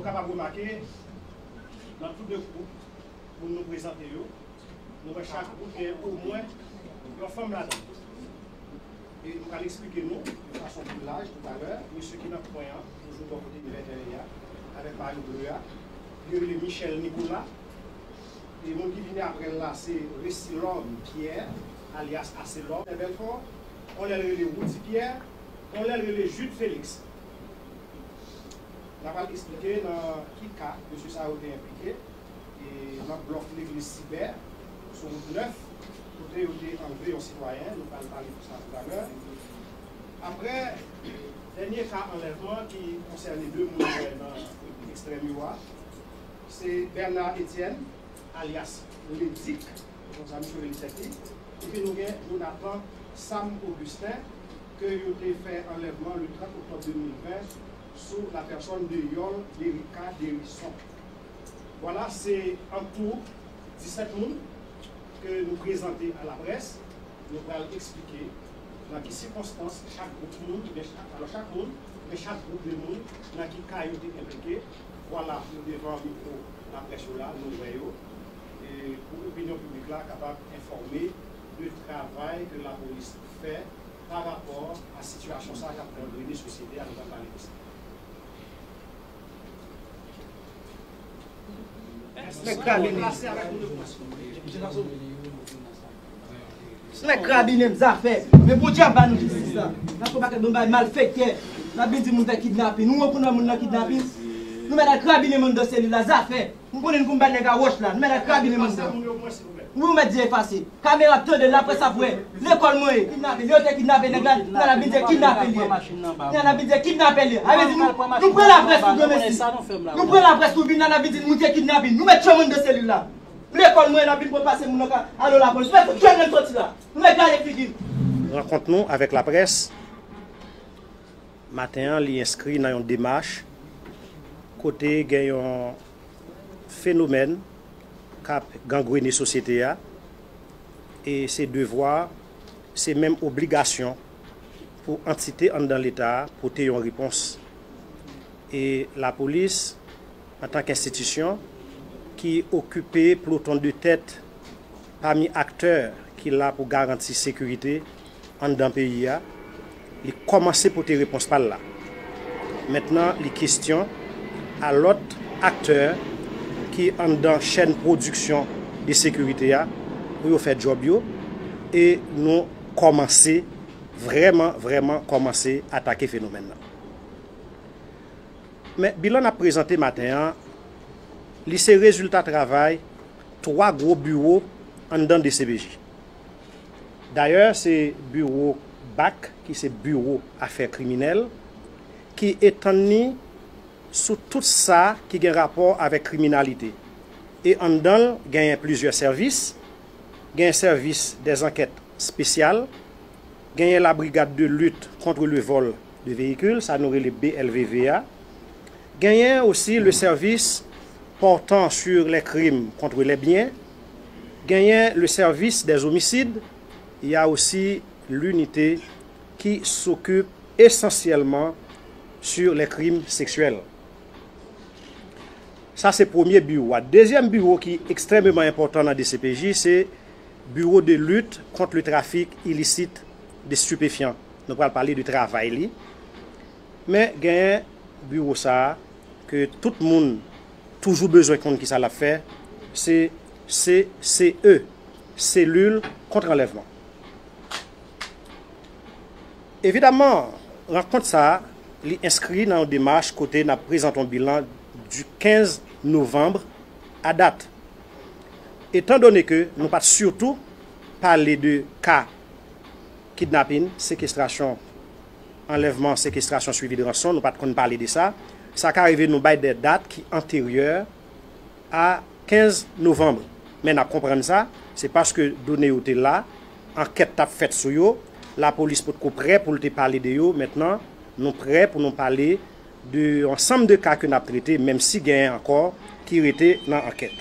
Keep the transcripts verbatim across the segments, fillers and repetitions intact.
Ou kapab remake, nan tout de gwoup moun nou prezante yo, nou wè chak gwoup gen omwen yon fanm ladan l. E nou pral eksplike nou de fason pli laj toutalè. Mesye ki nan kwen an, toujou bò kote Libertary a, avèk mayo ble a, li rele Michel Nicolas. E moun ki vini apre l la, se Resilòm Pierre, alyas Aselòm Belfort. Yon lè l rele Roudy Pierre, yon lè l rele Jude Félix. N a pral eksplike nan ki ka mesye sa yo te enplike, e nan blòf legliz Sibè, sou wout nèf, kote yo te anlve yon sitwayen, nou pral pale pou sa toutalè. Apre, dènye ka anlèvman ki konsène de moun nou wè nan ekstrè miwa, se Bernard Etienne, alyas Ledik, se konsa misye rele tèt li, epi nou gen Jonathan Sam Augustin, ke yo te fè anlèvman le trant oktòb de mil ven sou la pèsòn de Yòl Derika Derison. Vwala, se an tou disèt moun ke nou prezante a laprès. Nou pral eksplike nan ki sikonstans chak gwoup moun, oubyen chak, alò chak moun, oubyen chak gwoup de moun, nan ki ka yo te enplike. Vwala, nou devan mikwo laprès yo la, nou wè yo. E pou opinyon piblik la kapab enfòme de travay ke lapolis fè pa rapò a sitiyasyon sa k ap gangrene sosyete a, nou pral pale de sa. Nèg krabinen. Nèg krabinen m zafè. Men Bondye ap ba nou jistis la. N ap fè yon pakèt bon bagay malfektè. N ap vin di moun fè kidnapin. Nou wè pou nan moun nan kidnapin. Nou mèt al krabinen moun nan selil la zafè. M konnen n konn bay nèg a wòch la. Nou mèt al krabinen moun nan. Wi, ou mèt di efase. Kamera ap tande, laprès ap wè. Lekòl mwen ye. Kidnape, yo te kidnape nèg la. Nan la bidye kidnape li ye. Nan la bidye kidnape li ye. A vle di nou, nou pran laprès pou granmesi. Nou pran laprès pou vin nan la bidye moun te kidnape. Nou mèt tchwe moun de selil la. Lekòl mwen la vin pou pase moun nan ka. Alo lapolis. Mèt fout tchwe moun soti la. Nou mèt gade figi. Rankont nou avèk laprès. Maten an, li enskri nan yon demach kote gen yon fenomèn k ap gangrene sosyete a, e se devwa, se menm obligasyon pou antite anndan Leta a pote yon repons. E lapolis, antanke enstitisyon ki okipe ploton de tèt pami aktè ki la pou garanti sekirite anndan peyi a, li kòmanse pote repons pa l la. Mentnan, li kesyon a lòt aktè ki anndan chèn pwodiksyon de sekirite a pou yo fè djòb yo, e nou kòmanse, vrèman, vrèman kòmanse atake fenomèn nan. Men bilan n ap prezante maten an, li se rezilta travay twa gwo biwo anndan D C P J. Dayè, se biwo bak, ki se biwo afè kriminèl, ki etann li sou tout sa ki gen rapò avèk kriminalite. E anndan l, genyen plizyè sèvis, genyen sèvis dèzankèt espesyal, genyen la Brigade de lutte contre le vol de véhicules, sa nou rele B L V V a, genyen osi le service portant sur les crimes contre les biens, genyen le service des homicides, il y a aussi l'unité qui s'occupe essentiellement sur les crimes sexuels. Sa se premye biwo a. Dezyèm biwo ki ekstrèmeman enpòtan nan D C P J, se Bureau de lutte contre le trafic illicite de stupéfiants. Nou pral pale de travay li. Men genyen biwo sa a ke tout moun toujou bezwen konn kisa l ap fè, se C C E, Cellule contre enlèvement. Evidaman, rankont sa a, li enskri nan yon demach kote n ap prezante yon bilan du kenz novanm a dat. Etan done ke nou pa t sitou pale de ka kidnapin, sekestrasyon, anlèvman, sekestrasyon, suivi de ranson, nou pa t konn pale de sa. Sa ka rive nou bay de dat ki anteryè a kenz novanm. Men n ap konprann sa, se paske done yo te la, ankèt t ap fèt sou yo, lapolis potko prè pou l te pale de yo. Mentnan, nou prè pou nou pale de yon ansanm de ka ke n ap trete, menm si genyen ankò ki rete nan ankèt.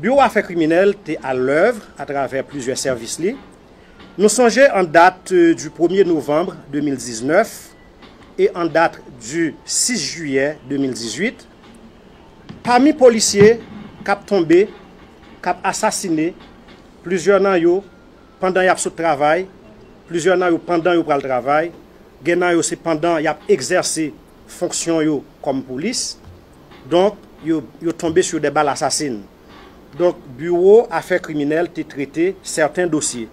Biwo Afè Kriminèl te alèv atravè plizyè sèvis li. Nou sonje an dat, euh, du premye novanm de mil diznèf, E an dat di sis jiyè de mil dizuit, pami polisye k ap tonbe, k ap asasine, plizyè nan yo pandan y ap sot travay, plizyè nan yo pandan yo pral travay, gen nan yo se pandan y ap egzèse fonksyon yo kòm polis. Donk, yo, yo tonbe sou de bal asasin. Donk, biwo afè kriminèl te trete sèten dosye.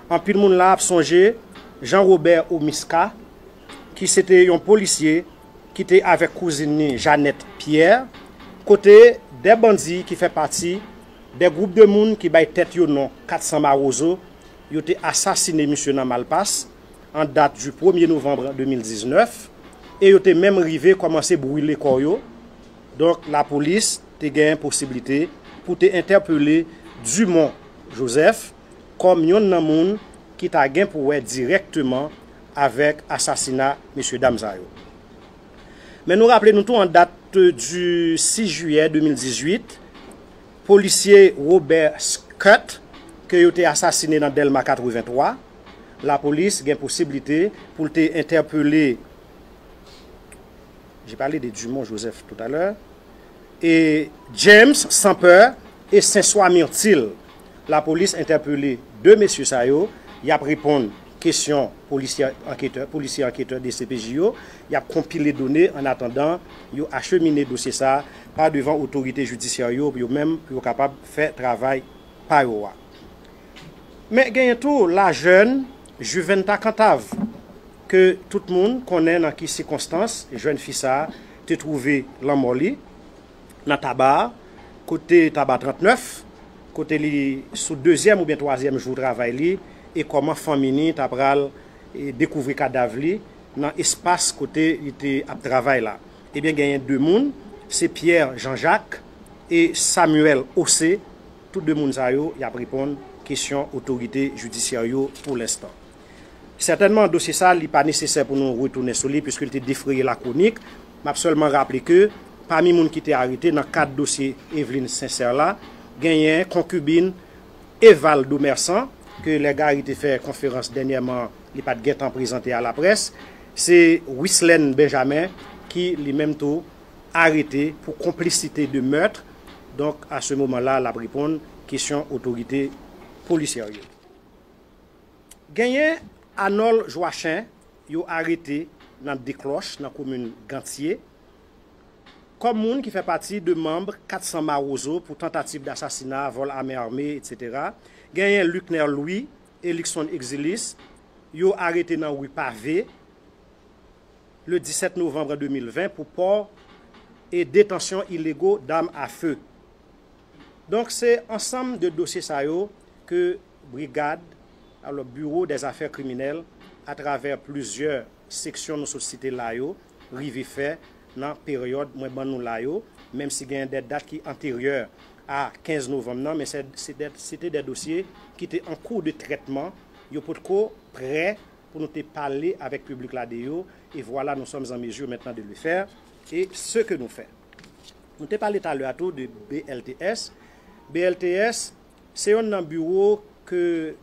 Anpil moun la ap sonje Jean Robert Omiska, ki se te yon polisye ki te avèk kouzin ni Jeannette Pierre, kote de bandi ki fè pati de gwoup de moun ki bay tèt yo non kat san Mawozo, yo te asasine misye nan Malpas, an dat di premye novanm de mil diznèf, e yo te menm rive kòmanse brile kò yo. Donk, lapolis te gen posiblite pou te entèpele Dumont Joseph kòm yonn nan moun ki ta gen pou wè dirèkteman avèk asasina mesye dam sa yo. Men nou raple nou tou, an dat di sis jiyè de mil dizuit, polisye Robert Scott, ke yo te asasine nan Dèlma katrevenntwa, lapolis gen posiblite pou l te entèpele, j'ai parlé de Dumont Joseph tout à l'heure, e James Sampeur e Senswa Myrtil. Lapolis entèpele de mesye sa yo, y ap reponn kesyon polisye anketè, polisye anketè D C P J yo, y ap konpile done an atandan yo achemine dosye sa a pa devan otorite jidisyè yo, yo menm pou yo kapab fè travay pa yo a. Men genyen tou lajèn Juventa Cantave, ke tout moun konnen nan ki sikonstans jèn fi sa a te twouve lanmò li nan Taba, kote Taba trannèf, kote li sou dezyèm oubyen twazyèm jou travay li, e kòman fanmi ni ta pral, e, dekouvri kadav li nan espas kote li te ap travay la. Ebyen, genyen de moun, se Pierre Jean Jacques e Samuel Ossé. Tout de moun sa yo, y ap reponn kesyon otorite jidisyè yo pou lenstan. Sètènman, dosye sa, li pa nesesè pou nou retounen sou li, piske l te defraye lakwonik. M ap sèlman raple ke, pami moun ki te arete nan kad dosye Evelyne Sincère la, genyen konkibin Eval Domersan, ke lè Gary te fè konferans dènyèman, li pa t gentan prezante alaprès, se Wislène Benjamin ki, li menm tou, arete pou complicité de meurtre. Donk, a se moman la, l ap reponn kesyon otorite polisyè yo. Genyen Arnold Joachin, yo arete nan Decloche, nan komin Gantye, kòm moun ki fè pati de manm kat san Mawozo pou tantativ dasasina, vòl ame ame, etsetera. Genyen Luckner Louis e Luckson Exilis, yo arete nan ri Pave, le disèt novanm de mil ven pou pò e detansyon ilego dam a fe. Donk, se ansanm de dosye sa yo ke brigad, alò, Biwo dè Zafè Kriminèl, atravè plizyè seksyon nou sot site la yo, rive fè nan peryòd mwen ban nou la yo, menm si gen de dat ki anteryè a kenz novanm nan, men se, se de, se te de dosye ki te an kou de trètman, yo potko prè pou nou te pale avèk piblik la de yo, e vwala, nous sommes en mesure maintenant de le faire, e se ke nou fè. Nou te pale talè a tou de B L T S. B L T S, se yonn nan biwo ke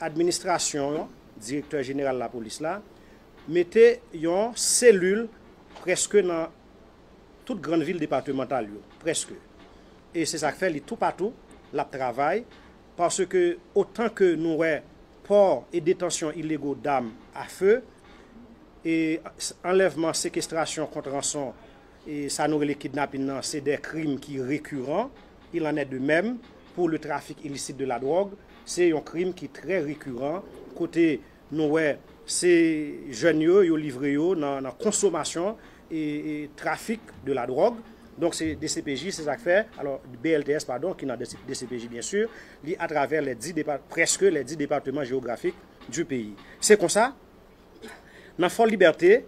administrasyon an, direktè jeneral lapolis la, mete yon selil prèske nan tout grann vil depatmantal yo, prèske. E se sa k fè li toupatou, l ap travay, paske otan ke nou wè pò e detansyon ilego dam a fe, e anlèvman, sekestrasyon kont ranson, e sa nou rele kidnapin nan, se de krim ki rekiran. Il en est de même pour le trafic illicite de la drogue, se yon krim ki trè rekiran, kote nou wè se jèn yo, yo livre yo nan, nan konsomasyon e, e trafik de la dròg. Donk, se D C P J, se sa k fè, alò, B L T S, padon, ki nan D C P J, byen si, li atravè les dix dépa-, prèske les dix départements géographiques du pays. Se konsa, nan Fò Libète,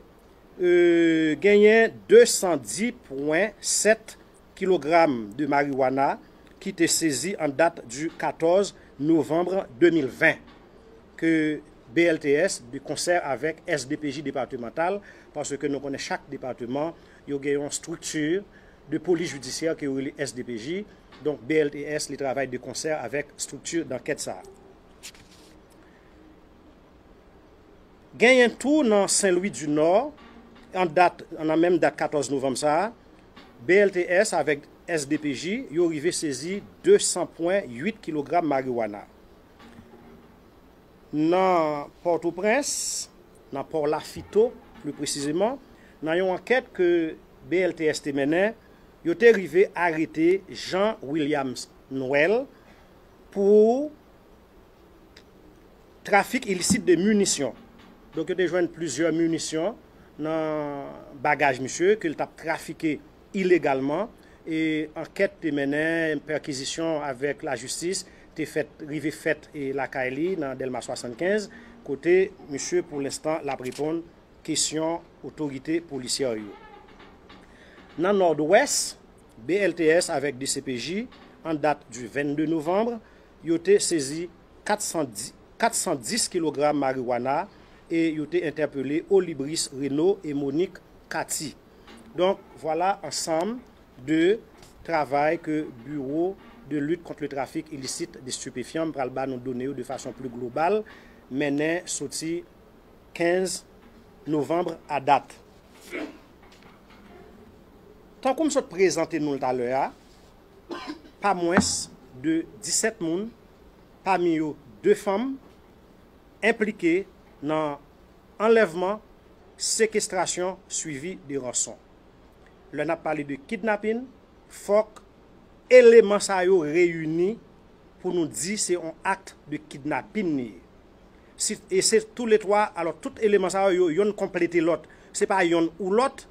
e, genyen de san dis pwen sèt kilogram de marijuana ki te sezi an dat di katòz novanm de mil ven, ke B L T S, de konsè avèk S D P J depatmantal, paske nou konnen chak depatman, yo gen yon estrikti de polis jidisyè ke yo rele S D P J. Donk, B L T S, li travay de konsè avèk estrikti dankèt sa a. Genyen tou nan Sen Lwi di Nò, an dat, nan menm dat katòz novanm sa a, B L T S avèk S D P J, yo rive sezi de san pwen uit kilogram mariwana. Nan Pòtoprens, nan pò Lafito, pli presizeman, nan yon ankèt ke B L T S te mennen, yo te rive arete Jean Williams Noël pou trafik ilisit de minisyon. Donk, yo te jwenn plizyè minisyon nan bagaj misye ke l t ap trafike ilegalman. E ankèt te mennen, pèkizisyon avèk lajistis te fèt, rive fèt e lakay li nan Dèlma swasannkenz, kote misye, pou lenstan, l ap reponn kesyon otorite polisyè yo. Nan Nòdwès, B L T S avèk D C P J, an dat du vennde novanm, yo te sezi kat san dis, kat san dis kilogram mariwana e yo te entèpele Olibris Reno e Monique Cathy. Donk, vwala ansanm de travay ke Bureau de lutte contre le trafic illicite de stupéfiants pral ba nou done yo de fason pli global, mennen soti kenz novanm a dat. Tankou m sot prezante nou l talè a, pa mwens de disèt moun, pami yo de fanm, enplike nan anlèvman, sekestrasyon, swivi de ranson. Lè n ap pale de kidnapin, fòk eleman sa yo reyini pou nou di se yon akt de kidnapin li ye. Si, e se toulètwa, alò, tout eleman sa yo, yo, yonn konplete lòt. Se pa yonn ou lòt,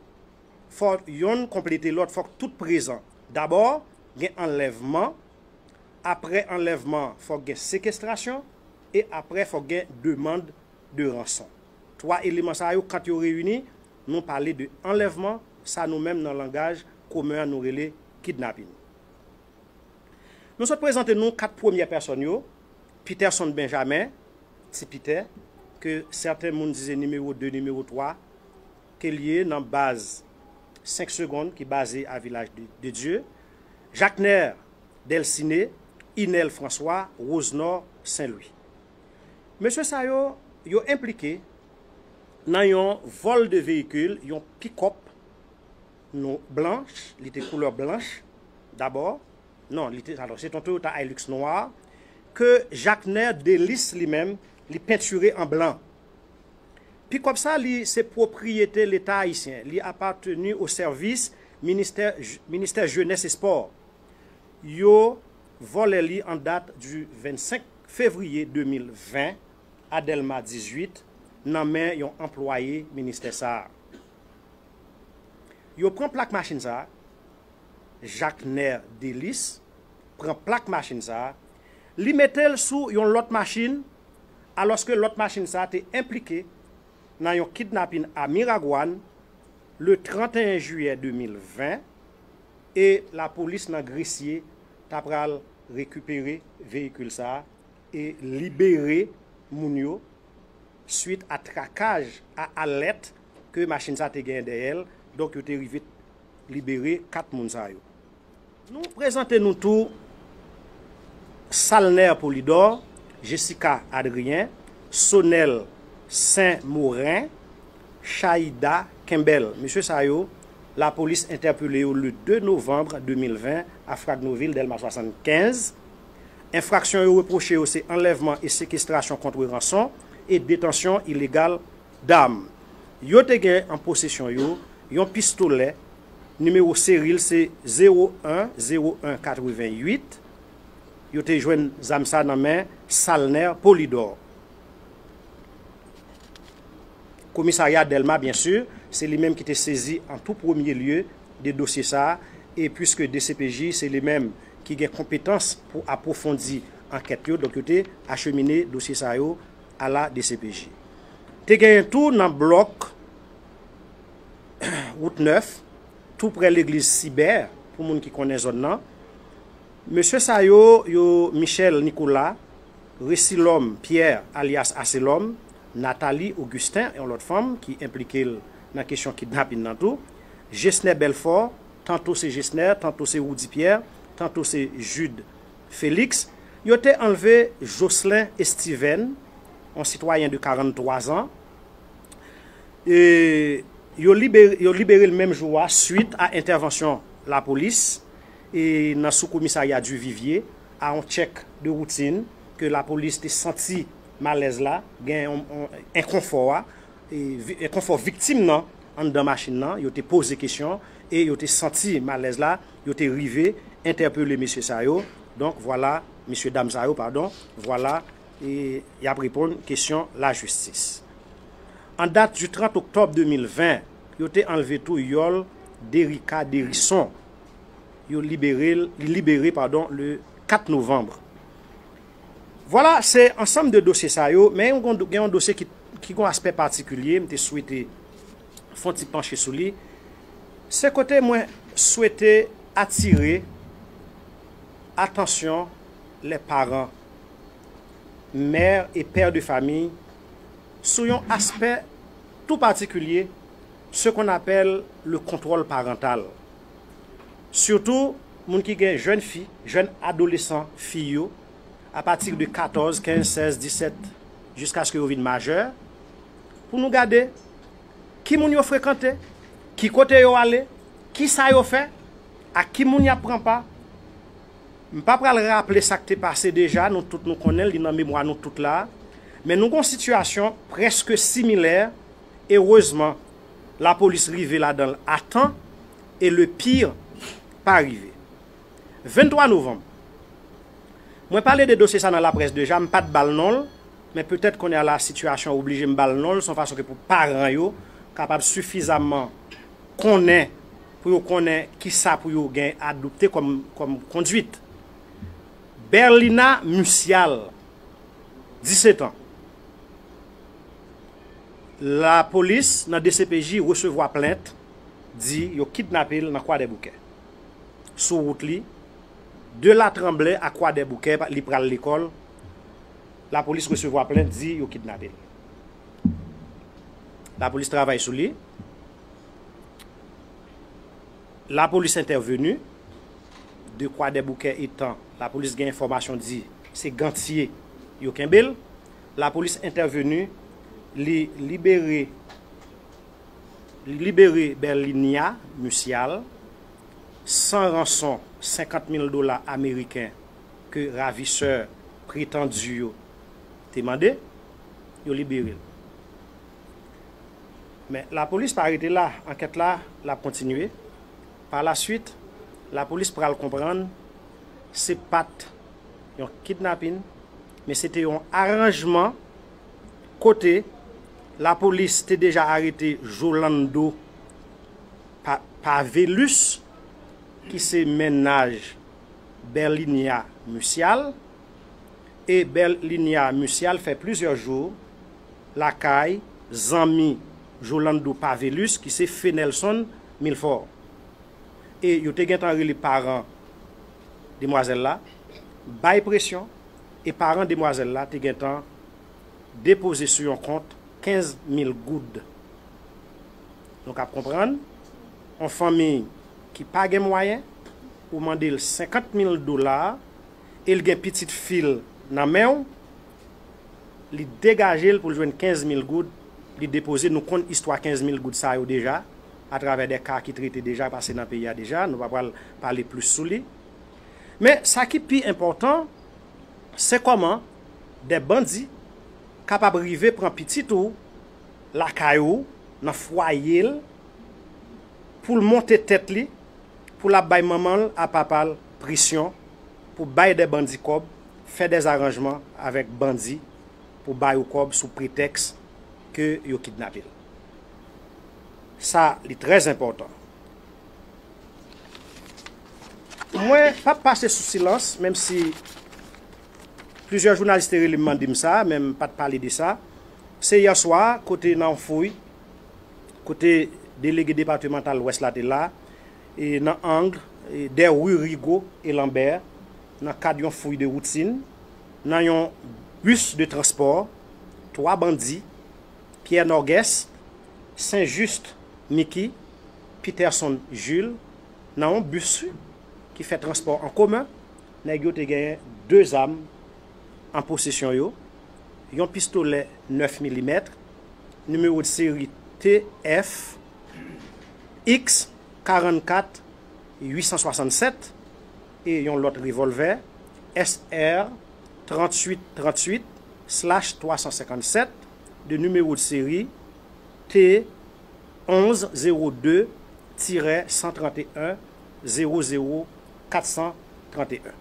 fò yonn konplete lòt, fòk tout prezan. Dabò, gen anlèvman, apre anlèvman, fòk gen sekestrasyon, e apre, fòk gen demann de ranson. Twa eleman sa yo, kan yo reyini, nou pale de anlèvman, sa nou menm nan langaj komen an nou rele kidnapin. Nou sot prezante nou kat premyè pèsòn yo, Peterson Benjamin, Ti Pitè, ke sèten moun di se nimewo de, nimewo twa, ke l ye nan baz senk segonn ki baze a Vilaj de, de Dye, Jacner Delciné, Inel François, Rosenor Saint Louis. Mesye sa yo, yo enplike nan yon vòl de veyikil, yon pikòp, non, blanch, li te koulè blanch, dabò. Non, li te, alò, se yon Toyota Hilux nwa, ke Jacner Delis li menm, li pentire an blan. Pikòp sa, li se pwopriyete Leta ayisyen. Li apateni o sèvis ministè, ministè Jenès e Spò. Yo vòlè li an dat du vennsenk fevriye de mil ven a Dèlma dizuit, nan men yon anplwaye ministè sa a. Yo pran plak machin sa a, Jacner Delis pran plak machin sa a, li mete l sou yon lòt machin, alòske lòt machin sa a te enplike nan yon kidnapin a Miragwàn, le trannteyen jiyè de mil ven, e lapolis nan Gresye ta pral rekipere veyikil sa a e libere moun yo, swit a trakaj, a alèt ke machin sa te genyen dèyè l. Donk, yo te rive libere kat moun sa yo. Nou prezante nou tou Salner Polidor, Jessica Adrien, Sonel Saint Morin, Chaïda Kembel. Mesye sa yo, lapolis entèpele yo le de novanm de mil ven a Fragnoville, Dèlma swasannkenz. Enfraksyon yo repwoche yo se anlèvman e sekestrasyon kont ranson e detansyon ilegal dam. Yo te gen an posesyon yo yon pistolè, nimewo seri l se zewo en zewo en katreventuit. Yo te jwenn zam sa nan men Salner Polidor. Komisarya Dèlma, byen si, se li menm ki te sezi an tou premye lye de dosye sa a, e piske D C P J se li menm ki gen konpetans pou apwofondi ankèt yo, donk yo te achemine dosye sa yo a la D C P J. Te genyen tou nan blòk Wout nèf, tou prè legliz Sibè, pou moun ki konnen zòn nan. Mesye sa yo, yo Michel Nicolas, Resilòm Pierre alyas Aselòm, Nathalie Augustin, yon lòt fanm ki enplike l nan kesyon kidnapin nan tou, Gesner Belfort, tanto se Gesner, tanto se Roudy Pierre, tanto se Jude Félix, yo te anlve Jocelyn Estiven, yon sitwayen de karannntwa zan, E yo libere, yo libere l menm jou a, swit a entèvansyon lapolis e nan sou komisarya Duvivier, a yon tchèk de woutin ke lapolis te santi malèz la, gen yon, yon enkonfò a, e vi- enkonfò viktim nan anndan machin nan, yo te poze kesyon e yo te santi malèz la, yo te rive entèpele mesye sa yo. Donk, vwala, mesye dam sa yo, padon, vwala, e y ap reponn kesyon lajistis. An dat du trant oktòb de mil ven, yo te anlve tou yòl Derika Derison. Yo libere l, li libere, padon, le kat novanm. Vwala, se ansanm de dosye sa yo, men yon, gen yon dosye ki, ki gen yon aspè patikilye, m te swete fè yon ti panche sou li. Se kote mwen swete atire atansyon les parents, mères et pères de famille, sou yon aspè tou patikilye, ce qu'on appelle le contrôle parental. Sitou, moun ki gen jèn fi, jèn adolesan fi yo, à partir de katòz, kenz, sèz, disèt, jiskaske yo vin majè, pou nou gade ki moun yo frekante, ki kote yo ale, ki sa yo fè, ak ki moun y ap pran pa. M pa pral raple sa k te pase deja, nou tout nou konnen l, li nan memwa nou tout la. Men nou gon sitiyasyon prèske similè. Erezman, lapolis rive ladan l a tan e le pire pa rive. Venntwa novanm, mwen pale de dosye sa nan laprès deja, m pa t ba l non l, men petèt kounye a la sitiyasyon oblije m ba l non l, se yon fason ke pou paran yo kapab sifizamman konnen, pou yo konnen ki sa pou yo gen adopte kòm, kòm kondwit. Berlina Musial, disèt an. Lapolis nan D C P J resevwa plent, di yo kidnape l nan Kwadèboukè. Sou wout li, de Latranblè a Kwadèboukè, li pral lekòl, lapolis resevwa plent, di yo kidnape l. Lapolis travay sou li. Lapolis entèveni. De Kwadèboukè etan lapolis gen enfòmasyon di se Gantye yo kenbe l. Lapolis entèveni, li libere, li libere Berlinia Musial san ranson senkant mil dola ameriken ke ravisè pretandi yo te mande, yo libere l. Men lapolis pa rete la, ankèt la, l ap kontinye. Pa la swit, lapolis pral konprann se pa t yon kidnapin, men se te yon aranjman kote lapolis te deja arete Jolando Pa-, Pavelus, ki se mennaj Berlinia Musial, e Berlinia Musial fè plizyè jou lakay zanmi Jolando Pavelus, ki se Fenelson Milfort. E yo te gentan rele paran demwazèl la, bay presyon, e paran demwazèl la te gentan depoze sou yon kont kenz mil goud. Nou ka konprann, yon fanmi ki pa gen mwayen, ou mande l senkant mil dola, e l gen pitit fi l nan men w, li degaje l pou l jwenn kenz mil goud, li depoze, nou konn istwa kenz mil goud sa yo deja, atravè de ka ki trete deja, pase nan peyi a deja, nou pa pral pale plis sou li. Men, sa ki pi enpòtan, se kòman de bandi kapab rive pran pitit ou lakay ou, nan fwaye l, pou l monte tèt li, pou l ap bay manman l a papa l presyon, pou bay de bandi kòb, fè de zaranjman avèk bandi pou bay ou kòb sou pretèks ke yo kidnape l. Sa, li trè enpòtan. Mwen p ap pase sou silans, menm si plizyè jounalis te rele m mande m sa, men m pa t pale de sa. Se yè swa, kote nan yon fouy, kote delege depatmantal Lwès la te la, e nan ang, e dè ri Rigaud e Lambert, nan kad yon fouy de woutin, nan yon bis de transpò, twa bandi, Pierre Norguès, Saint Juste Micky, Peterson Jules, nan yon bis ki fè transpò an komen, nèg yo te genyen de zam an posesyon yo, yon pistolè nèf milimèt, nimewo de seri T F X karannkat uit san swasannsèt e yon lòt revòlvè S R tranntuit tranntuit slash twa san senkannsèt de nimewo de seri T onz zewo de tirè san trannteyen zewo zewo kat san trannteyen.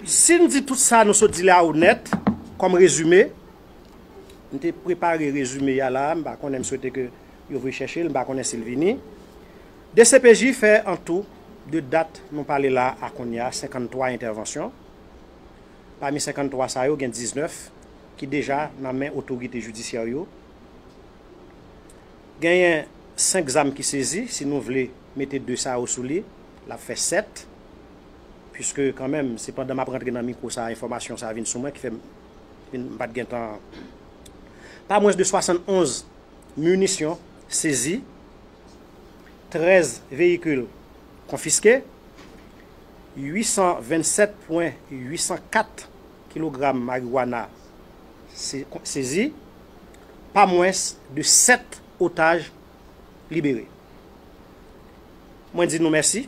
Si n di tout sa nou sot di la onèt, kòm rezime, m te prepare rezime a la, m pa konnen, m swete ke yo voye chèche l, m pa konnen si l vini. D C P J fè an tou, de dat nou pale la a kounye a, senkanntwa entèvansyon. Pami senkanntwa sa yo, gen diznèf ki deja nan men otorite jidisyè yo. Genyen senk zam ki sezi, si nou vle mete de sa yo sou li, l ap fè sèt. Piske kanmenm, se pandan m ap rantre nan mikwo sa a, enfòmasyon sa a vin sou mwen, ki fè m vin, m pa t gentan. Pa mwens de swasannonz minisyon sezi, trèz veyikil konfiske, uit san vennsèt pwen uit san kat kilogram mariwana se- sezi, pa mwens de sèt otaj libere. Mwen di nou mèsi.